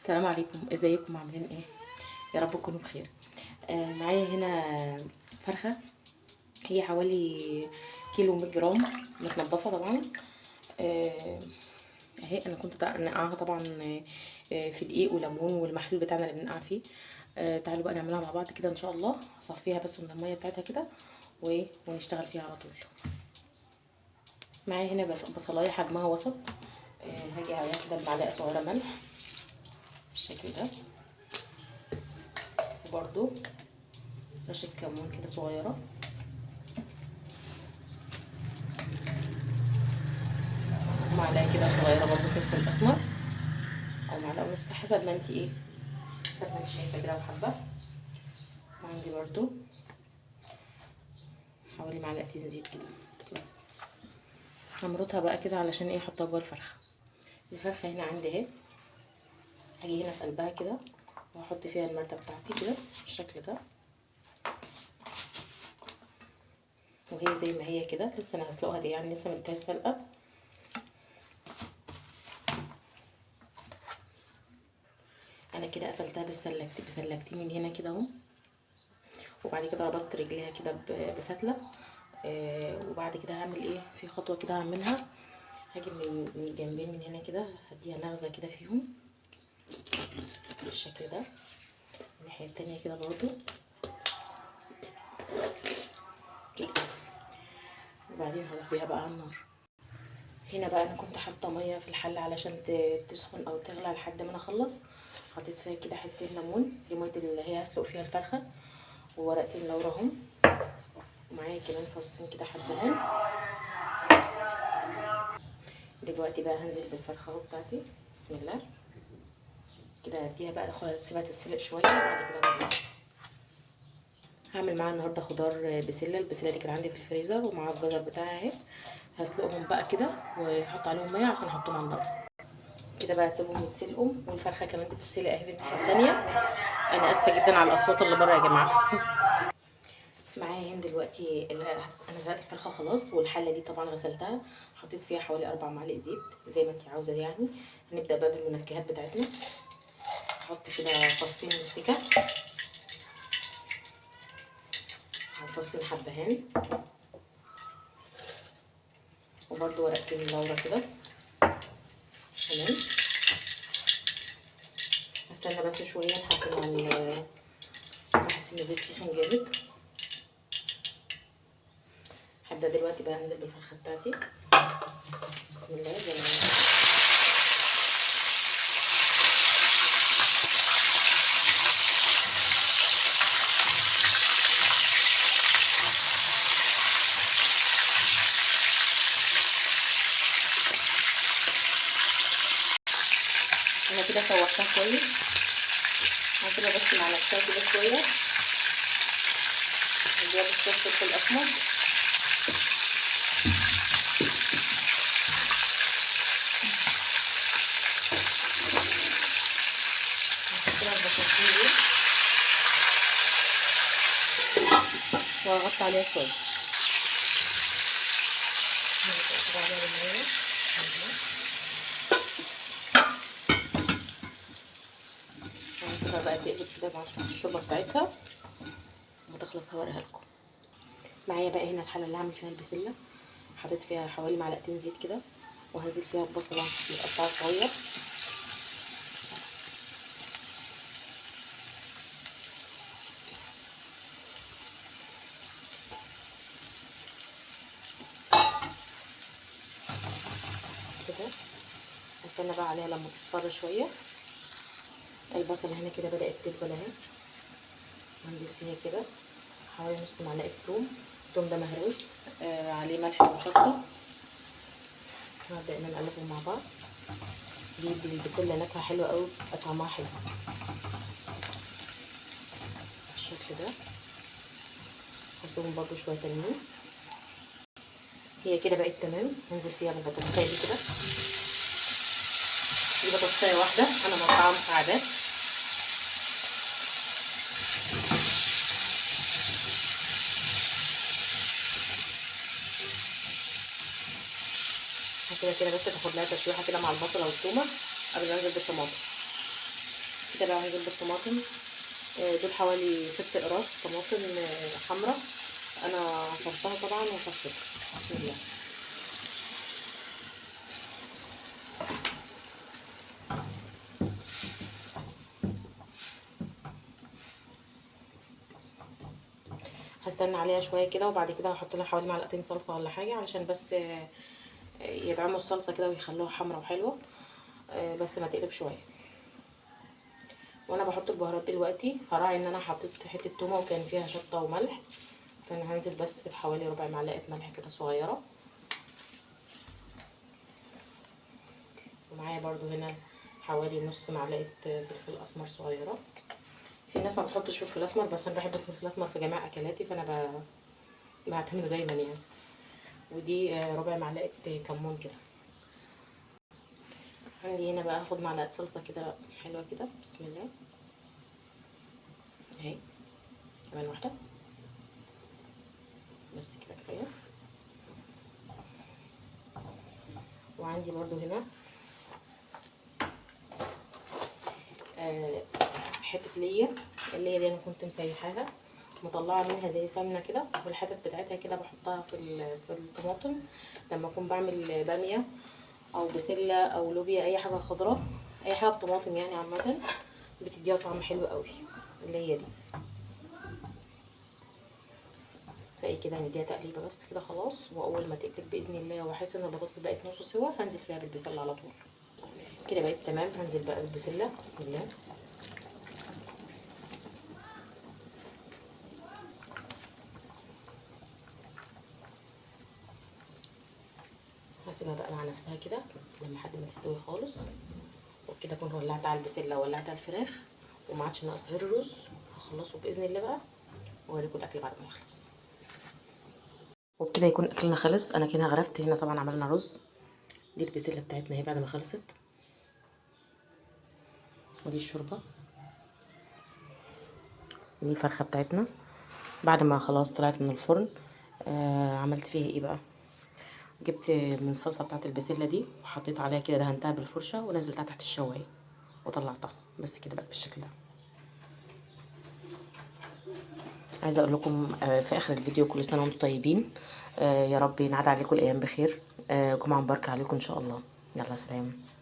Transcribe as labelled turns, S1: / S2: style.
S1: السلام عليكم، ازيكم؟ عاملين ايه؟ يا رب تكونوا بخير. معايا هنا فرخة، هي حوالي كيلو 100 جرام، متنضفه طبعا. اهي انا كنت نقعها طبعا في دقيق وليمون والمحلول بتاعنا اللي بنقع فيه. تعالوا بقى نعملها مع بعض كده ان شاء الله. هصفيها بس من المية بتاعتها كده ونشتغل فيها على طول. معايا هنا بس بصلايه حجمها وسط، هاجي عليها كده بمعلقه صغيرة ملح بالشكل ده، وبرده رشه كمون كده صغيرة، معلقه كده صغيرة برده فلفل اسمر او معلقه ونص حسب ما انت ايه، حسب ما انت شايفه كده وحابة. وعندي برده حوالي معلقتين زيت كده بس. همرطها بقى كده علشان ايه، احطها جوه الفرخه. الفرخه هنا عندي اهي، هاجي هنا في قلبها كده واحط فيها المرته بتاعتي كده بالشكل ده، وهي زي ما هي كده لسه انا هسلقها دي، يعني لسه ما سلقه. انا كده قفلتها بسلكتين من هنا كده اهو، وبعد كده ربطت رجليها كده بفتله. وبعد كده هعمل ايه في خطوة كده هعملها، هاجي من الجنبين من هنا كده هديها نغزه كده فيهم بالشكل ده، الناحية التانية كده برضو كده، وبعدين هروح بيها بقى على النار. هنا بقى انا كنت حاطه مية في الحلة علشان تسخن او تغلى لحد ما انا اخلص. حطيت فيها كده حتتين ليمون، دي مية اللي هي هسلق فيها الفرخه، وورقتين لورا، ومعايا كمان فصين كده حبهان. دلوقتي بقى هنزل بالفرخه اهو بتاعتي، بسم الله كده. هديها بقى سيبها تتسلق شوية، وبعد كده هعمل معاها النهارده خضار بسلة. البسله دي كان عندي في الفريزر، ومعاها الجزر بتاعها اهي. هسلقهم بقى كده واحط عليهم مية عشان احطهم على النار كده بقى، تسيبهم يتسلقوا، والفرخه كمان بتتسلق اهي في الناحية الثانية. انا اسفه جدا على الاصوات اللي بره يا جماعة. معايا هنا دلوقتي انا سلقت الفرخه خلاص، والحله دي طبعا غسلتها، حطيت فيها حوالي 4 معالق زيت زي ما انت عاوزه يعني. هنبدا بقى بالمنكهات بتاعتنا. هحط كده فصين مستكه، فصين حبهان، وبرده ورقتين لورا كده. تمام، هستنى بس شوية لحد ما احس ان الزيت سخن جامد. هبدا دلوقتي بقى انزل بالفرخه بتاعتي، بسم الله. زي ما انا كده شوحتها كويس، هسيبها بس مع نفسها كده شوية. هديها بس فلفل اسمر، هحط لها البصلتين دول وهغطي عليها شوية. هغطي عليها بالمية. هسيبها بقى تقلب كده مع الشوربة بتاعتها وتخلص هوريها لكم. معايا بقى هنا الحلة اللي هعمل فيها البسله، حطيت فيها حوالي معلقتين زيت كده، وهنزل فيها ببصله متقطعه صغير، كده. هستنى بقى عليها لما تصفر شوية. البصله هنا كده بدات تدبل اهي، هنزل فيها كده حوالي نص معلقه ثوم، الثوم ده مهروس، عليه ملح وشطه. هبدا ان انا اقلبهم مع بعض. بيدي البسله نكهة حلوة قوي، بيبقى طعمها حلو بالشكل ده. هسيبهم برضو شوية تانيين. هي كده بقت تمام. هنزل فيها بالبطاطسايه دي كده، دي بطاطسايه واحدة انا مقطعاها مكعبات. كده كده بس تاخد لها تشويحه كده مع البصله والثومه قبل ما انزل بالطماطم. كده بقى هنزل بالطماطم، دول حوالي 6 اقراص طماطم حمراء، انا عصرتها طبعا وصفيتها. بسم الله. هستنى عليها شوية كده، وبعد كده هحط لها حوالي معلقتين صلصه ولا حاجة، علشان بس يدعموا الصلصه كده ويخلوها حمرا وحلوه، بس ما تقلب شوية. وانا بحط البهارات دلوقتي هراعي ان انا حطيت حتة تومة وكان فيها شطه وملح، فانا هنزل بس بحوالي ربع معلقه ملح كده صغيرة. ومعايا برضو هنا حوالي نص معلقه فلفل اسمر صغيرة. في ناس ما بتحطش فلفل اسمر، بس انا بحب الفلفل الاسمر في جميع اكلاتي، فانا بعتمده دايما يعني. ودي ربع معلقه كمون كده. عندي هنا بقى هاخد معلقه صلصه كده حلوة كده، بسم الله، اهي كمان واحدة بس كده كفاية. وعندي برضو هنا حتة ليا، اللي هي دي انا كنت مسيحاها مطلعه منها زي سمنه كده، والحتت بتاعتها كده بحطها في الطماطم لما اكون بعمل باميه او بسلة او لوبيا، اي حاجة خضراء، اي حاجة بطماطم يعني عامة، بتديها طعم حلو قوي اللي هي دي. فايه كده نديها تقليبه بس كده خلاص. واول ما تقلب باذن الله واحس ان البطاطس بقت نص سوا، هنزل فيها بالبسله على طول كده. بقت تمام. هنزل بقى بالبسله، بسم الله. هسيبها بقى مع نفسها كده لما حد ما تستوي خالص. وبكده اكون ولعت على البسله وولعت على الفراخ، وما عادش ناقص غير الرز. هخلصه باذن الله بقى واوريكم الاكل بعد ما يخلص. وبكده يكون اكلنا خلص. انا كده غرفت هنا طبعا، عملنا رز. دي البسله بتاعتنا اهي بعد ما خلصت، ودي الشوربة، ودي الفرخه بتاعتنا بعد ما خلاص طلعت من الفرن. عملت فيها ايه بقى؟ جبت من الصلصه بتاعت البسله دي وحطيت عليها كده، دهنتها بالفرشه ونزلتها تحت الشوايه وطلعتها بس كده بقى بالشكل ده. عايزه اقول لكم في اخر الفيديو كل سنة وانتم طيبين، يا رب ينعاد عليكم الايام بخير، جمعه مباركة عليكم ان شاء الله. يلا سلام.